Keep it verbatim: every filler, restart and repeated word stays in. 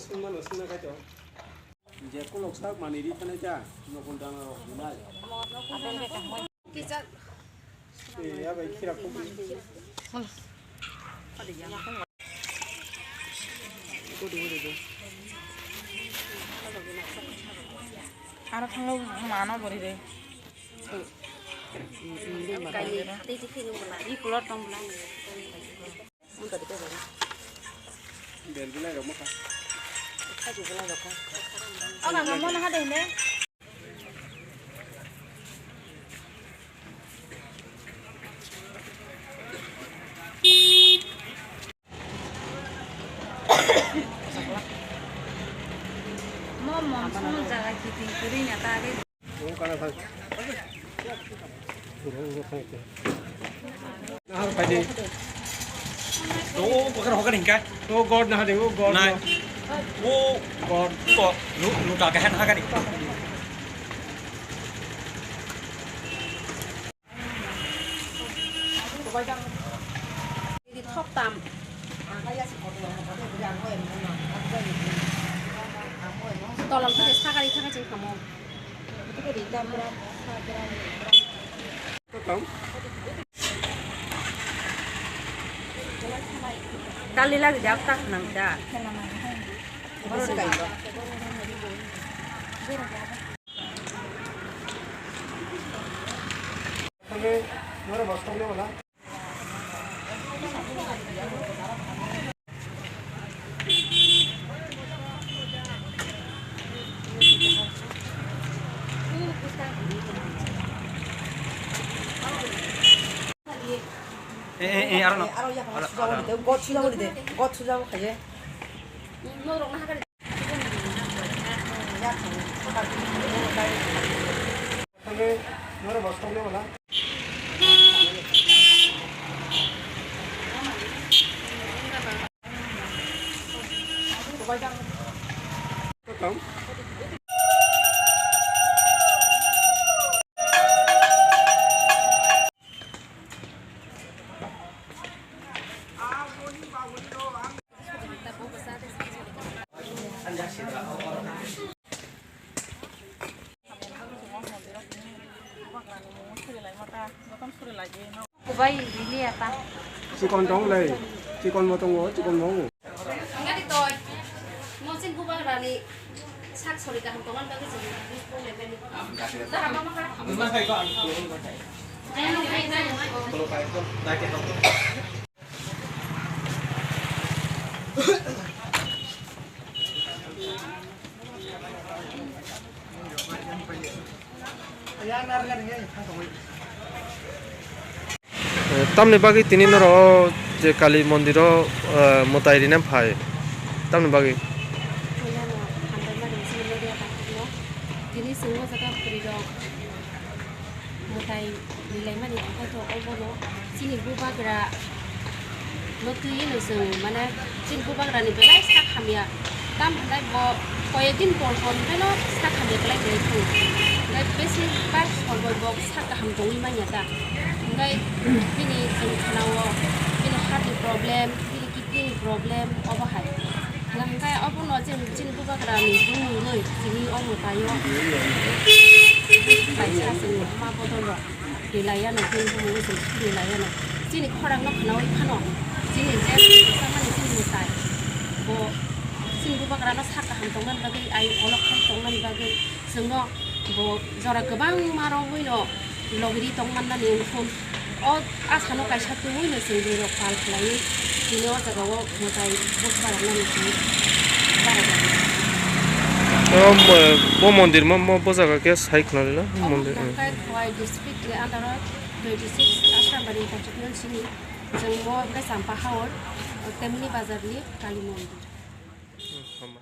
Sungmano sungna kaitor. Je kolok sak mani ri thanai ta, nokol dana rok bunai. Kisa. Eh, ya bai khira khum. Aro thanglo mano bori de. Ri kulor tong bla. Bel belai rok mokha. Kaju belai rok kha. Oga, oga, mona hade hine. Mo monsoon jaga kiting kuri na ta age. Nahar paidi. To bakar hokan hingka. To god nahar de, o god. Nai. O god ko lu lu ta kahan hakan. Ini thok tam. Tolong khe sakari thangkhe chwng thamo. Kali lagi jak tak nang jak. Eh, eh, eh, aro no. Aro ya, aro, sujago aro. Ni de, god sujago ni de, god sujago khaye. Kubai rili ata. Chikon tong lai, chikon bo tongo, chikon bo tongo. Ngadi toi, mo chini bubagrani sak sori kaham tongan bagwi chwng problem ani. Taham ma kha? Eh, tamni bagwi tini norok o je Kali mondiro, eh, mwtai rina phai? Tamni bagwi? Tini chwng o jaga bwrwi rok mwtai rilaimani, hwnkhe to obono chini bubagra no twiwi no chwng, mane, chini bubagrani belai sak hamya. Tam hwnkhai bo koyekdin por por hwnkhai no sak hamya kwlai kwlai thung. Hwnkhe besi bar sor bai bo sak kaham tongwi manya ta. Hwnkhe bini chwng khwnao bini heart ni problem, bini kidney ni problem, obo hai. Hwnkhe obono chini, chini bubagrani bumungwi chini o mwtaio kaisa chwng ma bodol rok. Rilaiyano, chini bumungno chwng rilaiyano. Chini khorangno khwnawi phano, chini je samani chini mwtai, bo chini bubagrano sak kaham tongmani bagwi, ai olok khai tongmani bagwi chwngno bo jora kwbangma romwino logiri tongmannani wngkhu. O asano kaisa tubwino chwng bwrwirok pal khlaiwi tini o jagao mwtai bwsaroknani chwng barajak. O, bo, bo mondir mo, mo, bo jaga khe sai khna rwla, mondir, hmm. Tangkai Khowai district ni under o twenty six Asrambari constituency ni chwng mo hwnkhe Champa Haor, Temni Bazar ni Kali Mondir. Hmm, hama.